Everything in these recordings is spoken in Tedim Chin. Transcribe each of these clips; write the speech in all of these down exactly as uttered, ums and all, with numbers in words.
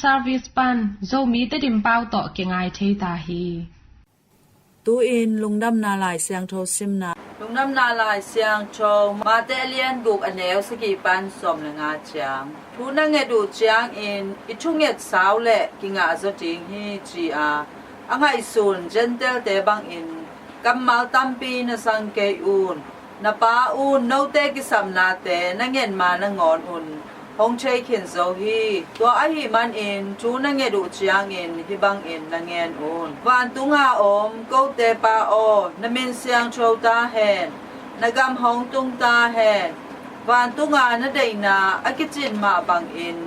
Service pan Zomi Tedim pau tawh kingai thei ta hi. Tu-in Lungdamna Lai Siangtho simna. Lungdamna Lai Siangtho Mate a lian guk a neu sagih pan sawm le nga ciang. Thu na nget uh ciangin i thunget sau le kingah zaw ding hi, ci-a a ngaihsun Gentile-te bangin kammal tampi na zang kei un. Na Pa un note kisapnate na nget ma nangawn un hong thei khin zo hi. Tua ahih manin thu na nget uh ciangin hih bangin na ngen un: Vantunga om kote Pa aw, na min siangtho ta hen. Na gam hong tung ta hen. Vantunga na deihna a kicin mah bangin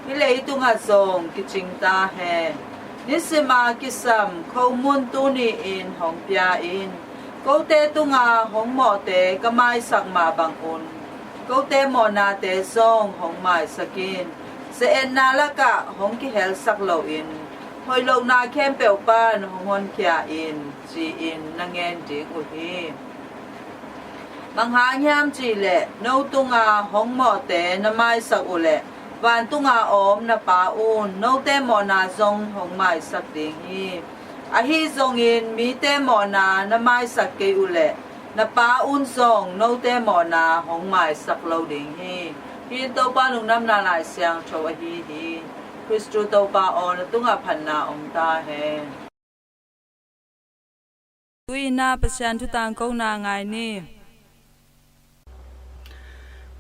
hih leitungah zong kicing ta hen. Nisima kisam khomun tuni-in hong pia in. Kote tunga hong mawhte ka maisak mah bangun kote mawhnate zong hong maisak in. Ze-etna lakah hong kihelsak loin hoih lohna khempeuh pan hong honkhia in, ci-in na ngen ding uh hi. Bang hang hiam cihleh no tunga hong mawhte na maisak uhleh vantunga om na Pa un note mawhna zong hong maisak ding hi. Ahi zongin mite mawhna na maisak kei uhleh na Pa un zong note mawhna hong maisak lo ding hi. Hih in Topa Lungdamna Lai Siangtho ahi hi. Khristu Topa aw, na tungah phatna om ta hen. Tu-in ah Pasian thu tangkona ngai ni.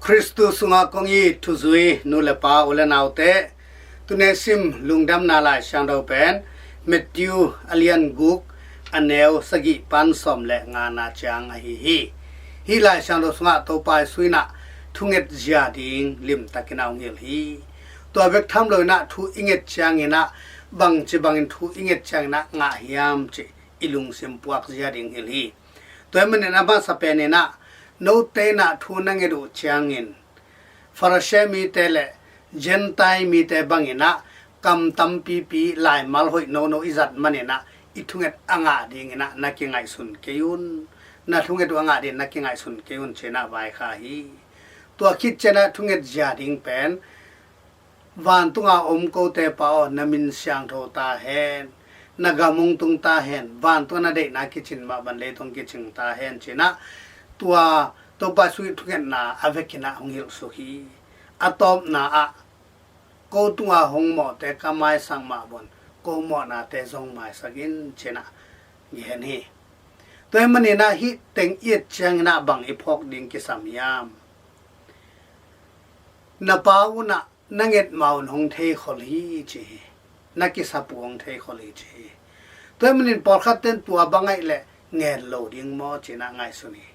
Khristu sungah kong it thuzui nu le pa, u le naute, tuni sim Lungdamna Lai Siangtho pen Matthew a lian guk a neu sagih pan sawm le ngana ciang ahi hi. Hih Lai Siangtho sungah Topa Jesu in ah thunget zia ding limtakin a hong hilh hi. Tua bek tham loin ah thu i nget ciangin ah bangci bangin thu i nget ciangin ah ngah hiam cih i lungsim puak zia ding hilh hi. Tua ahih manin a masa penin ah note in ah thu na nget uh ciangin Pharisee mite le Gentile mite bangin ah kam tampipi laimal hoih nono i zat manin ah i thunget a ngah dingin ah na kingaihsun kei un. Na thunget uh a ngah dingin na kingaihsun kei un, ci-in ah vaikhak hi. Tua khit ciangin ah thunget zia ding pen, vantunga om kote Pa aw, na min siangtho ta hen. Na gam hong tung ta hen. Vantunga na deihna kicin mah bang leitung kicing ta hen, ci-in ah tua Topa Jesu ii thungetna a vekin ah hong hilhsuk hi. A tawpna ah, ko tunga hong mawhte ka maisak mah bangin ko mawhnate zong maisak in, ci-in ah gen hi. Tua ahih manin ah hih teng i et ciangin ah bang i phawk ding kisam hiam? Na Pa un ah na nget ma un hong theikhol hi, ci hi. Na kisap uh hong theikhol hi, ci hi. Tua ahih manin pawlkhatte in tua bang ahih leh ngen lo ding maw, ci-in ah ngaihsun hi.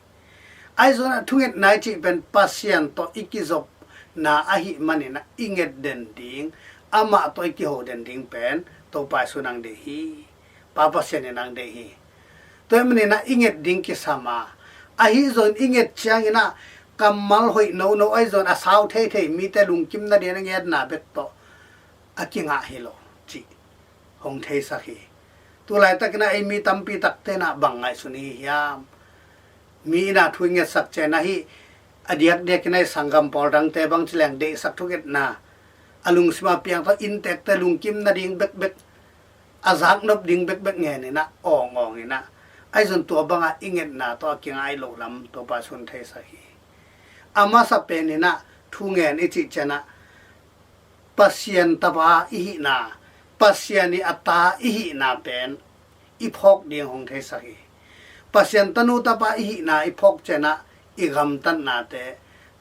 Ahi zongin ah thungetna i cih pen Pasian tawh i kizopna ahih manin ah i nget den ding, amah tawh i kiho den ding pen Topa Jesu in hong deih hi. Pa Pasian in hong deih hi. Tua ahih manin ah i nget ding kisam a, ahi zongin i nget ciangin ah kammal hoih nono, ahi zongin a sau theithei mite lungkim nadingin a ngetna bek tawh a kingah hi lo cih hong theisak hi. Tu laitakin ah ei mi tampi takte in ah bang ngaihsun i hi hiam? Mi in ah thu i ngetsak ciangin ah hih a diakdiakin ah i sanggam pawl dangte bangci leng deihsak thungetna, a lungsim a piang tawh inntekte lungkim nading bekbek, a zaknop ding bekbek ngenin ah awngawng in ah, ahi zongin tua bangah i ngetna tawh a kingah loh lam Topa Jesu in theisak hi. A masa penin ah thu ngen i cih ciangin ah Pasian tapa i hihna, Pasian ii a ta i hihna pen i phawk ding hong theisak hi. Pasian tanu tapa i hihna i phawk ciangin ah i gamtatnate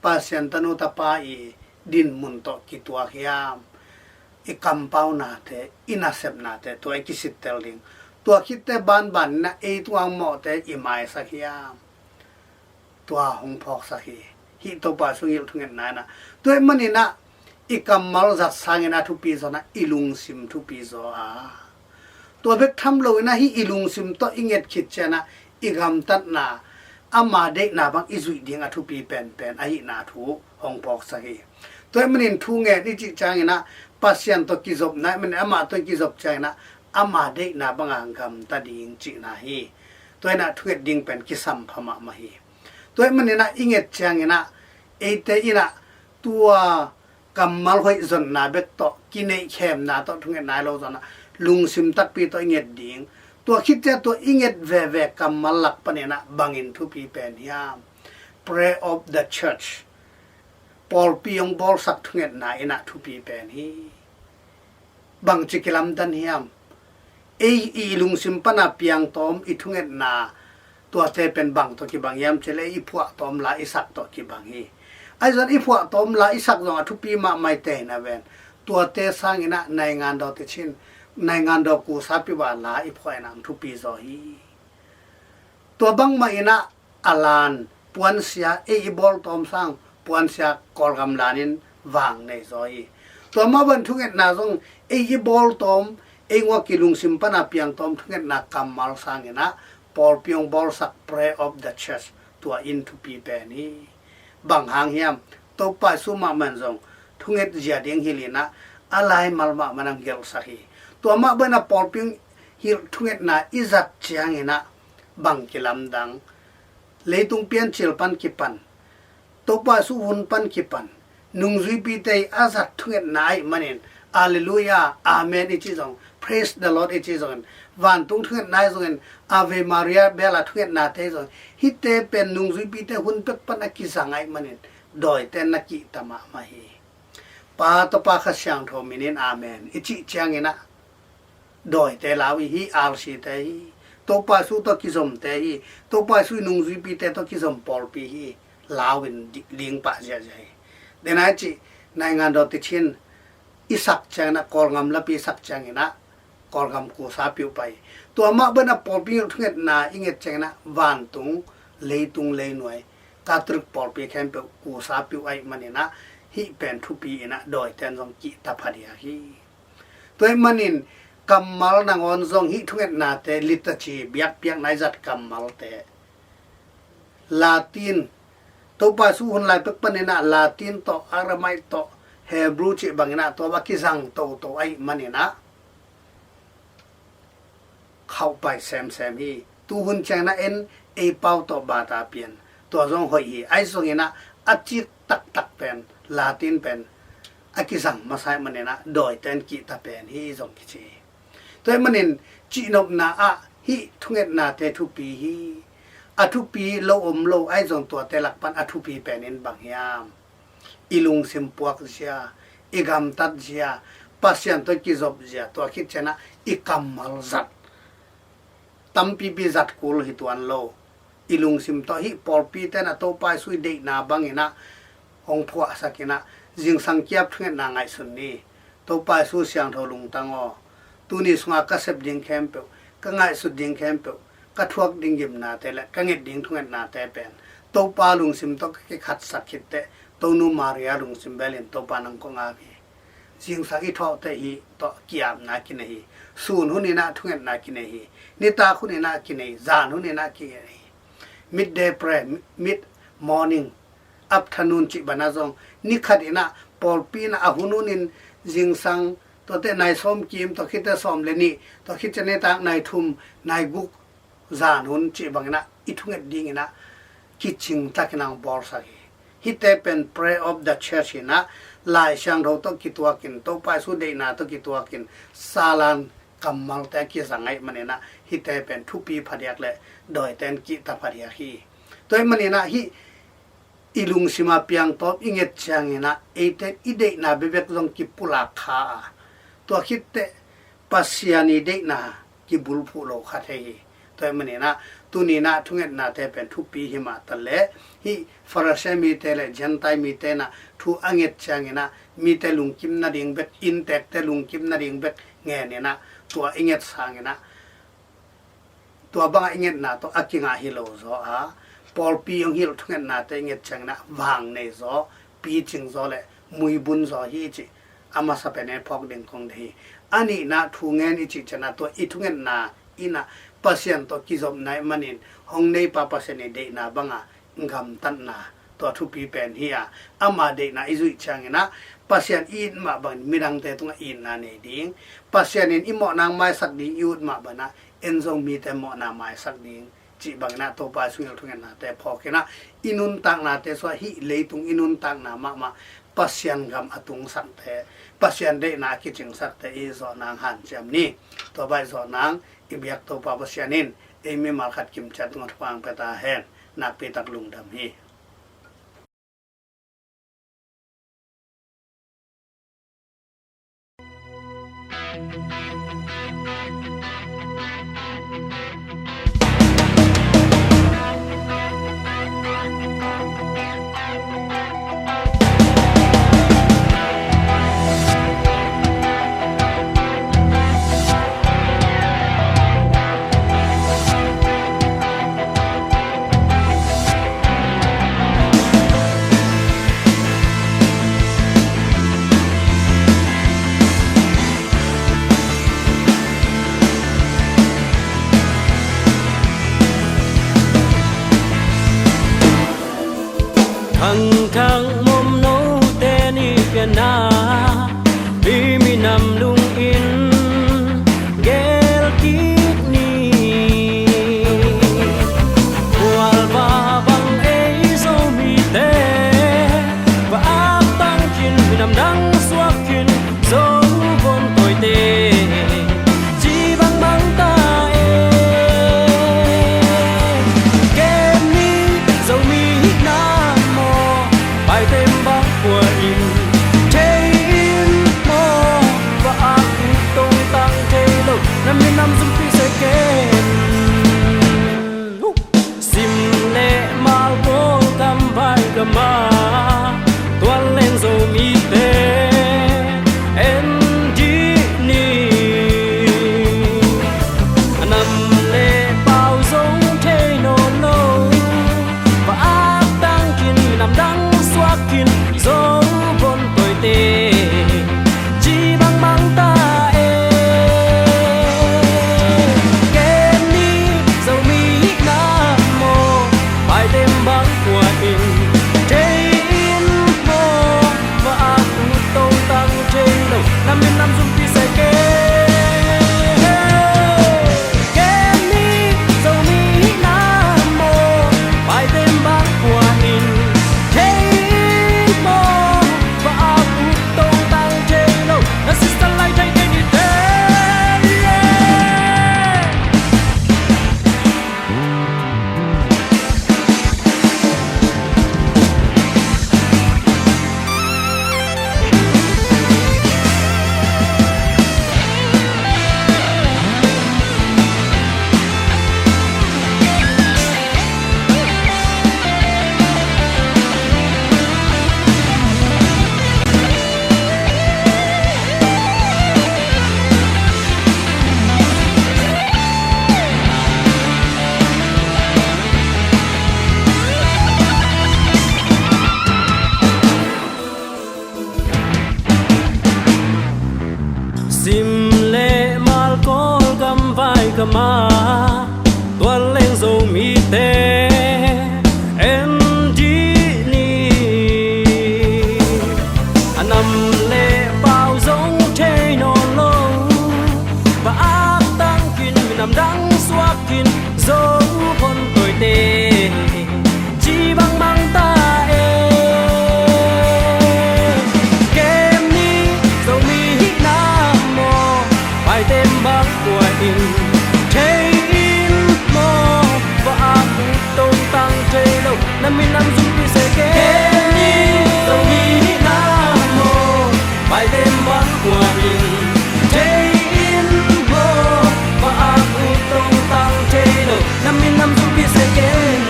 Pasian tanu tapa ii dinmun tawh kituak hiam? I kampaunate, i nasepnate, tua i kisittel ding. Tua khitteh banbanin ah ei tungah hong mawhte i maisak hiam? Tua hong phawksak hi. Hih Topa Jesu ii thungetna in ah. Tua ahih manin ah i kammal zat sangin a thupi zaw in ah i lungsim thupi zaw a, tua bek tham loin ah hih i lungsim tawh i nget khit ciangin ah i gamtatna, ama deihna bang i zuih ding a thupi penpen ahihna thu hong phawksak hi. Tua ahih manin thu ngen i cih ciangin ah Pasian tawh kizopna ahih manin amah tawh i kizop ciangin ah ama deihna banga gamta ding cihna hi. Tua in ah thunget ding pen kisam pha mahmah hi. Tua ahih manin ah i nget ciangin ah eite in ah tua kammal hoih zonna bek tawh, kineihkhemna tawh thungetna hi lo zongin ah, lungsim takpi tawh i nget ding. Tua khit ciang tua i nget veve kammal lak panin ah bangin thupi pen hiam? Prayer of the church. Pawlpi hong bawlsak thungetna in ah thupi pen hi. Bangci kilamdan hiam? Ei i lungsim pana piangtawm i thungetna, tuate pen bang tawh kibang hiam cih leh i phuahtawm la i sak tawh kibang hi. Ahi zongin i phuahtawm la i sak zong a thupi mahmah hi, teh na ven. Tuate sangin ah naingandaw ticin, naingandaw kusa peuh a la i phuah in ah thupi zaw hi. Tua bangmah in ah a lan puansia, ei i bawltawm sang puansia Kawlgam lanin vang nei zaw hi. Tua mah bang thungetna zong ei i bawltawm, ei ngua ki lungsim pana piangtawm thungetna kammal sangin ah pawlpi hong bawlsak, prayer of the church, tua in thupi pen hi. Bang hang hiam? Topa Jesu mahmah in zong thunget zia ding hilh in ah a laimal mahmah in hong gelhsak hi. Tua mah bang in ah pawlpi hong hilh thungetna i zat ciangin ah bang kilamdang? Leitung piancil pan kipan, Topa Jesu hun pan kipan, nungzuipite i a zat thungetna ahih manin, Alleluia, Amen i cih zong, Praise the Lord i cih zongin, vantung thungetna ahi zongin, Ave Maria bel a thungetnate zong, hihte pen nungzuipite hun pek pan a kizang ahih manin, dawite na kihta mahmah hi. Pa, Tapa, Kha Siangtho minin Amen i cih ciangin ah, dawite lau hi, hi R C te hi, Topa Jesu tawh kizomte hi, Topa Jesu i nungzuipite tawh kizom pawlpi hi, lau in di-, ding pah ziahziah hi. Denai cih naingandaw ticin i sak ciangin ah, Kawlgam lapi i sak ciangin ah, Kawlgam kusa peuh pai. Tua mah bang in ah pawlpi thungetna i nget ciangin ah vantung, leitung, leinuai, Catholic pawlpi khempeuh kusa peuh ahih manin ah, hih pen thupi in ah dawite in zong kihta phadiak hi. Tua ahih manin kammal nangawn zong hih thungetnate, liturgy, biakpiakna i zat kammalte, Latin, Topa Jesu hun lai pek panin ah Latin tawh, Aramaic tawh, Hebrew cih bangin ah tua a kizang toto ahih manin ah khauhpai semsem hi. Tuhun ciangin ah en, ei pau tawh bata pian, tua zong hoih hi. Ahi zongin ah a cik taktak pen, Latin pen a kizang masa ahih manin ah dawite in kihta pen hi zong kici hi. Tua ahih manin cihnopna ah hih thungetnate thupi hi. A thupi lo om lo ahi zong, tuate lak pan a thupi pen in bang hiam? I lungsim puak zia, i gamtat zia, Pasian tawh kizop zia, tua khit ciangin ah i kammal zat, tampipi zat kul hi tuan lo. I lungsim tawh, hih pawlpite in ah Topa Jesu i deihna bangin ah hong phuahsak in ah, zingsang kiap thungetna ngaihsun ni. Topa Jesu siangtho lungtang aw, tuni sunga ka sep ding khempeuh, ka ngaihsut ding khempeuh, ka thuak ding gimnate le ka nget ding thungetnate pen Topa lungsim tawh ka kikhatsak khit teh, Tonu Maria lungsim bel in Topa nang kong ap hi. Zingsang i thawhte hi tawh ki-apna kinei hi. Sun hun in ah thungetna kinei hi. Nitak hun in ah kinei, zan hun in ah kinei hi. Midday prayer, mid morning, afternoon cih bang ah zong, ni khat in ah, pawlpi in ah a hun hun in zingsang, tuate nai sawm kim, tua khit teh sawm le nih, tua khit ciang nitak nai thum, nai guk, zan hun cih bangin ah i thunget dingin ah kicing takin ah hong bawlsak hi. Hihte pen prayer of the church in ah, Lai Siangtho tawh kituakin, Topa Jesu deihna tawh kituakin, salan kammalte a kizang ahih manin ah, hihte pen thupi phadiak le dawite in kihta phadiak hi. Tua ahih manin ah hih i lungsim a piangtawm i nget ciangin ah, eite i deihna bekbek zong kipulak kha a, tua khit teh Pasian i deihna kibulphuh lo kha thei hi. Tua ahih manin ah tuni in ah thungetnate pen thupi hi mah ta leh, hih Pharisee mite le Gentile mite in ah thu a nget ciangin ah, mite lungkim nading bek, inntekte lungkim nading bek ngen in ah, tua i nget sangin ah, tua bangah i ngetna tawh a kingah hi lo zaw a, pawlpi hong hilh thungetnate i nget ciangin ah vang nei zaw, picing zaw le muibun zaw hi cih a masa pen e phawk ding kong deih hi. A nihna, thu ngen i cih ciangin ah, tua i thungetna in ah Pasian tawh kizopna ahih manin, hong neipa Pasian i deihna bangah gamtatna, tua thupi pen hi a, ama deihna i zuih ciangin ah Pasian i it mah bangin midangte tungah itna nei ding, Pasian in i mawhna hong maisak ding i ut mah bangin ah, en zong mite mawhna maisak ding cih bangin ah Topa Jesu i hilh thungetnate phawk in ah, i nuntaknate sungah, hih leitung i nuntakna mahmah Pasian gam a tungsakte, Pasian deihna a kicingsakte i zawh nang hanciam ni. Tua bang i zawh nang i biak Topa Pasian in ei mimal khat kimciat ngawthuang pia ta hen. Nakpi tak lungdam hi. Khangkhang momnote ni pianna, mi minam lungin gelkik ni. Kualva bang ei Zomite va aktang khin, minam dang suak khin, Zo von tawite ci bangmang ta e. Kem ni Zomi hihna maw, Paite bang khua in thei in maw, va ak ut tongtang thei lo, na minam zumpi se ken. Sim le mal Kawl gam vai gam ah tual leng Zomite en dih ni. A nam le pau zong thei nawn lo, va aktang khin, nam dang suak khin, Zo von tawite ci bangmang ta e. Ken ni Zomi hihna maw, Paite bang khua in thei in maw, va ak ut tongtang thei lo, na minam zumpi se ken. Ken ni Zomi hihna maw, Paite bang khua in thei in maw, va ak ut tongtang thei lo, na sister lai thei thei ni thei. Sim le mal Kawl gam vai gam ah tual leng Zomite en dih ni. A nam le pau zong thei nawn lo, va aktang khin, minam dang suak khin, Zo von tawite ci bangmang ta e. Kem ni Zomi hihna maw, Paite bang khua in thei in maw, va ak ut tongtang thei lo, na minam zumpi se ken. Kem ni Zomi hihna maw, Paite bang khua in thei in maw, va ak ut tongtang thei lo, na minam zumpi se ken.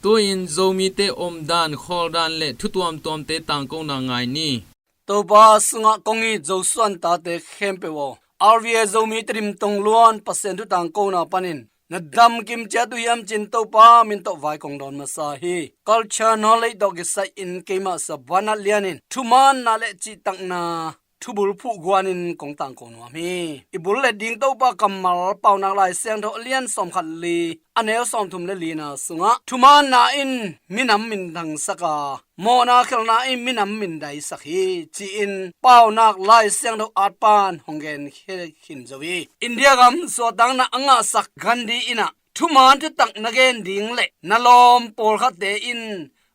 Tu-in Zomite omdan, khawldan le thu tuamtuamte tangkona ngai ni. Topa sungah kong it Zosuan tate khempeuh aw, R V A Zomi Tedim Tongluan Pasian thu tangkona panin na dam kimciat uh hiam cin Topa min tawh vai kong dawn masa hi. Culture Knowledge tawh kisai in keimah Savanat Lian in thumaanna le cihtakna thubul phuh guanin kong tangko nuam hi. I bul let ding Topa kammal Paunak Lai Siangtho a lian sawmkhat li, a neu sawmthum le lina sungah, thumaanna in minam minthangsak a, mawhna khelhna in minam mindaisak hi, ci-in Paunak Lai Siangtho atpan hong gen khin zo hi. India gam suahtakna a ngahsak Gandhi in ah, thumaan thutak na gen ding le na lawm pawlkhatte in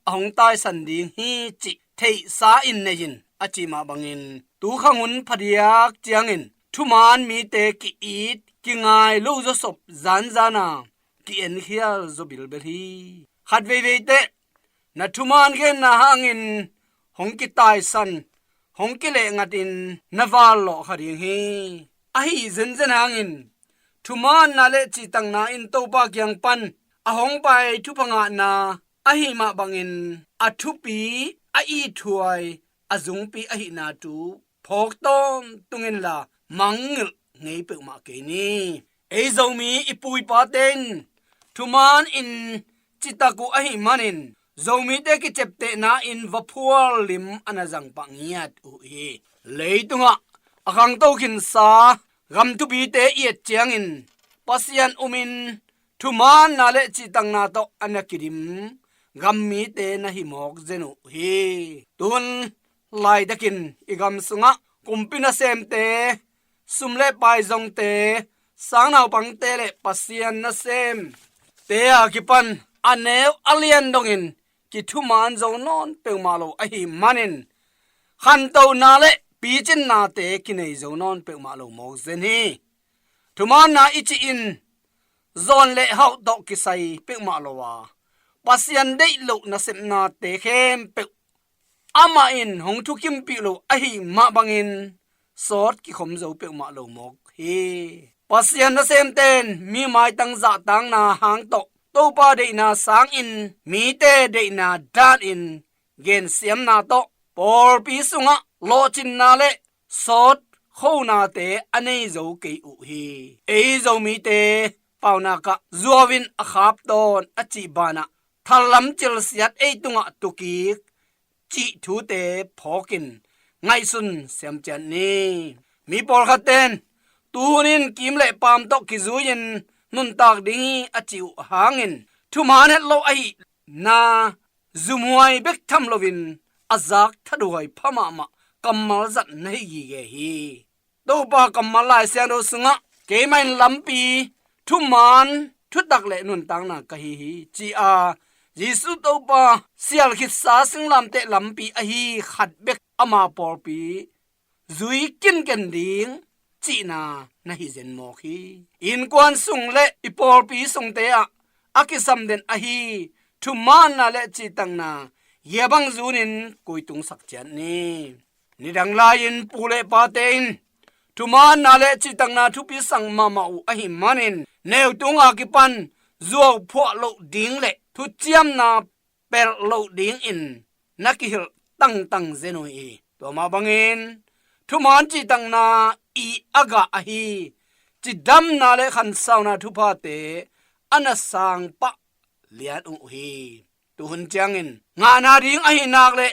a hong taisan ding hi cih theihsa in nei in, a cih mah bangin, tu khanghun phadiak ciangin thumaan mite ki-it kingai lo zawsop zanzana ki-enkhial zaw bilbel hi. Khat veivei teh na thumaan genna hangin hong kitaisan, hong kilehngatin na vallawh kha ding hi. Ahi zenzen hangin thumaanna le cihtakna in Topa kiang pan a hong pai thupha ngahna ahi mah bangin, a thupi, a ithuai, a zungpi ahihna tu phawk tawntung inla, mangngilh ngei peuhmah kei ni. Ei Zomi i pu i pate in thumaan in citak uh ahih manin, Zomite kiceptehna in vaphual lim a na zangpah ngiat uh hi. Leitungah a khangto khinsa gam thupite i et ciangin, Pasian umin thumaanna le cihtakna tawh a na kidim gam mite na hi mawk zen uh hi. Tun laitakin i gam sungah kumpi nasemte, sum le pai zongte, sangnaupangte le Pasian nasemte a kipan a neu a lian dongin kithumaan zo nawn peuhmah lo ahih manin, khantohna le picinnate kinei zo nawn peuhmah lo mawk zen hi. Thumaanna i cih in zawn le hauh tawh kisai peuhmah lo a, Pasian deih loh nasepnate khempeuh amah in hong thukimpih lo ahih mah bangin, sawt kikhom zo peuhmah lo mawk hi. Pasian nasemte in mi maitang zahtakna hang tawh Topa deihna sangin mite deihna danin gensiamna tawh pawlpi sungah lawhcinna le sawt khonate a nei zo kei uh hi. Ei Zomite Paunak ah zuau in a khap tawn a cih banah, thallam cilsiat ei tungah tukik cih thute phawkin ngaihsun siamciat ni. Mi pawlkhatte in tu hunin kiim le paam tawh kizui-in nuntak ding hi a cih uh hangin, thumaan het lo ahihna zumhuai bek tham loin a zak thaduai pha mahmah kammal zat na hi gige hi. Topa kammal Lai Siangtho sungah, keimah in lampi, thumaan, thutak le nuntakna ka hi hi, ci-a Jesuh Topa sial khitsa singlamteh lampi ahi khat bek ama pawlpi zui kinken ding cihna na hi zen mawk hi. Innkuan sung le i pawlpi sungte ah a kisam den ahi thumaanna le cihtakna, hia bang zunin kuitungsak ciat ni. Nidang lai-in pu le pate in thumaanna le cihtakna thupi sak mahmah uh ahih manin, neu tunga kipan zuau phuah loh ding le thuciamna pelh loh dingin na kihilh tangtang zen uh hi. Tua mah bangin, thumaan cihtakna i a gah ahi cidamna le khansauna thuphate a na sang pah lian uh hi. Tuhun ciangin ngahna ding ahi nak le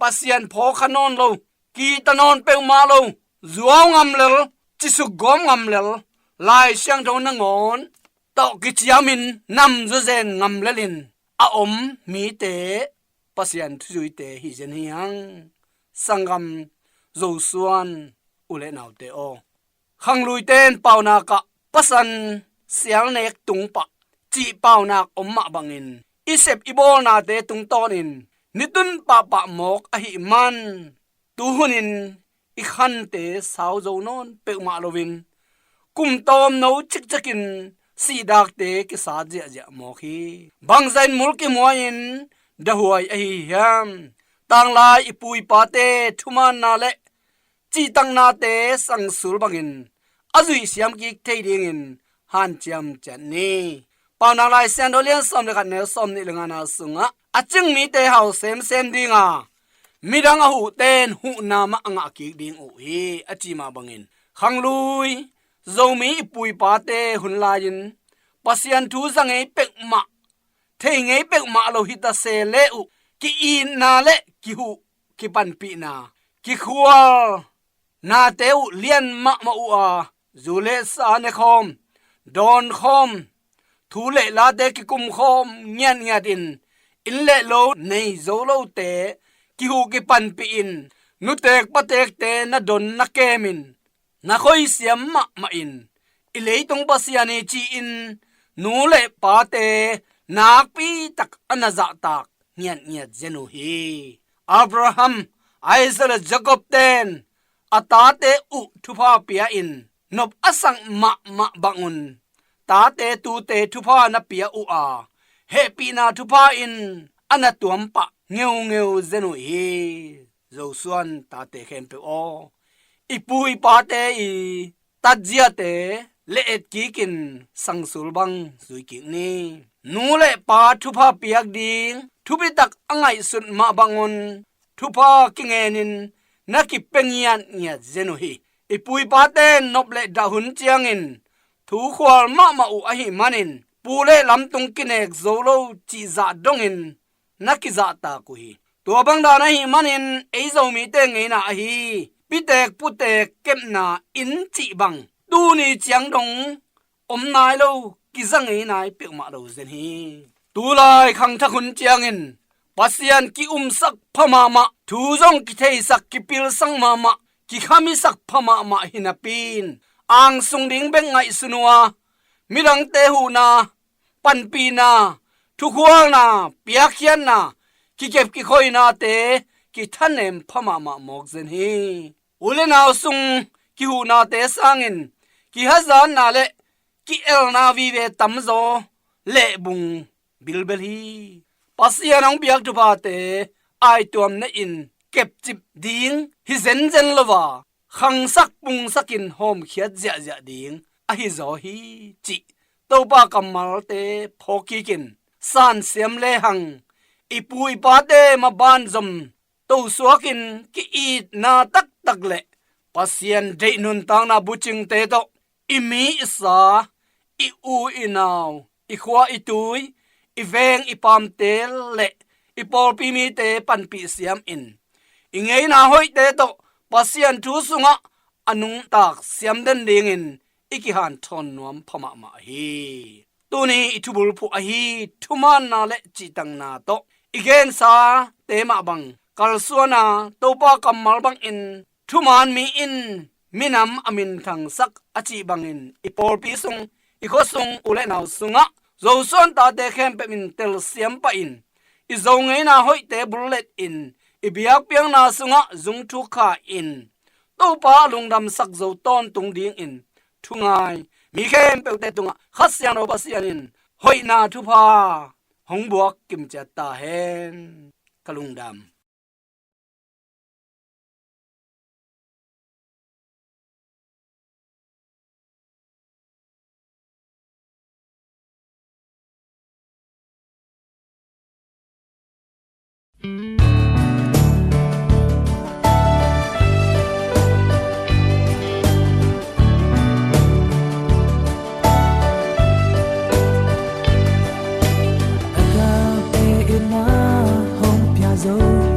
Pasian phawk kha nawn lo, kihta nawn peuhmah lo, zuau ngam lel, cisuk gawm ngam lel, Lai Siangtho nangawn tawh kiciamin namzaw zen ngam lelin a om mite Pasian thuzuite hi zen hi hang. Sanggam Zosuan u le naute aw, khangluite in paunak ah pasan sialnek tung pah cih paunak om mah bangin, i sep i bawlnate tungtawnin nitun pahpah mawk ahih man, tuhunin i khante sau zo nawn peuhmah loin, kum tawmno cikcikin sihdakte kisat ziahziah mawk hi. Bangzahin mul kimuai-in dahuai ahi hiam? Tanglai i pu i pate thumaanna le cihtaknate sangsul bangin a zuih siam kik thei dingin hanciam ciat ni. Paunak Lai Siangtho lian sawm le khat neu sawm nih le ngana sungah, a cing mite hau semsem dinga, midang a huhte in huhna mah a ngah kik ding uh hi, a ci mah bangin, khanglui Zomi i pu i pate hun lai-in Pasian thu za ngei peuhmah, thei ngei peuhmah lo hi ta se le uh, ki-itna le kihuh, kipanpihna, kikhual nate uh lian mahmah uh a, zu le sa ne khawm, dawn khawm, thu le late kikum khawm ngiatngiat in, inn le lo nei zo lote kihuh kipanpih in, nutek patekte na don na kem in, na khoisiam mahmah in, i leitung Pasian hi ci-in nu le pate nakpi tak a na zahtak ngiatngiat zen uh hi. Abraham, Isaac le Jacob ten a tate uh thupha pia in nop a sak mahmah bangun, tate tute thupha na pia uh a, hehpihna thupha in a na tuampah ngeungeu zen uh hi. Zosuan tate khempeuh aw, i pu i pate i tatziate le etkikin sangsul bang zuikik ni. Nu le pa thupha piak ding thupitak a ngaihsut mah bangun thupha kingenin na kipia ngiatngiat zen uh hi. I pu i pate nop le dah hun ciangin thukhual mahmah uh ahih manin pu le lamtung kinek zo lo cihzah dongin na kizahtak uh hi. Tua bang dan ahih manin ei Zomite ngeina ahi pitek putek kepna inn cih bang tuni ciang dong om nai lo, kiza ngei nai peuhmah lo zen hi. Tulai khangthak hun ciangin Pasian ki-umsak pha mahmah, thu zong kitheisak kipilsak mahmah, kikhamisak pha mahmah hi napi in angsung ding bek ngaihsun uh a, midangte huhna, panpihna, thukhualna, piakkhiatna, kikep kikhoinate kithanem pha mahmah mawk zen hi. U le nau sung kihuhnate sangin kihazatna le ki-elna vive tamzaw lehbung bilbel hi. Pasian hong piak thuphate aituam nehin kepcip ding hi zenzen lo a, khangsak pungsakin hawmkhiat ziahziah ding ahi zaw hi, cih Topa kammalte phawkkikin sansiam lehang, i pu i pate maban zom tosuakin ki-itna taktak le Pasian deih nuntakna bucingte tawh i mi i sa, i u i nau, i khua i tui, i veng i paamte le i pawlpi mite panpih siamin, i ngeina hoihte tawh Pasian thu sungah a nungtak siam den dingin i kihanthawn nuam pha mahmah hi. Tuni i thubulphuh ahi thumaanna le cihtakna tawh i gensate mah bang kalsuana, Topa kammal bangin thumaan mi in minam a minthangsak a cih bangin i pawlpi sung, i khua sung, u le nau sungah Zosuan tate khempeuh in telsiam pahin, i Zo ngeina hoihte bulletin, i biakpiakna sungah zungthuk khain, Topa a lungdamsak zo tawntung dingin thungai mi khempeuhte tungah Kha Siangtho Pasian in hoihna thupha hong buak kimciat ta hen. Ka lungdam. Agape in a hong pia zo.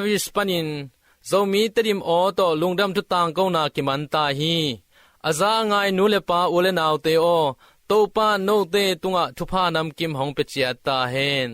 Jarvis panin Zomi Tedim aw tawh lungdam thu tangkona kiman ta hi. A za a ngai nu le pa, u le naute aw, Topa note tungah thupha namkim hong pia ciat ta hen.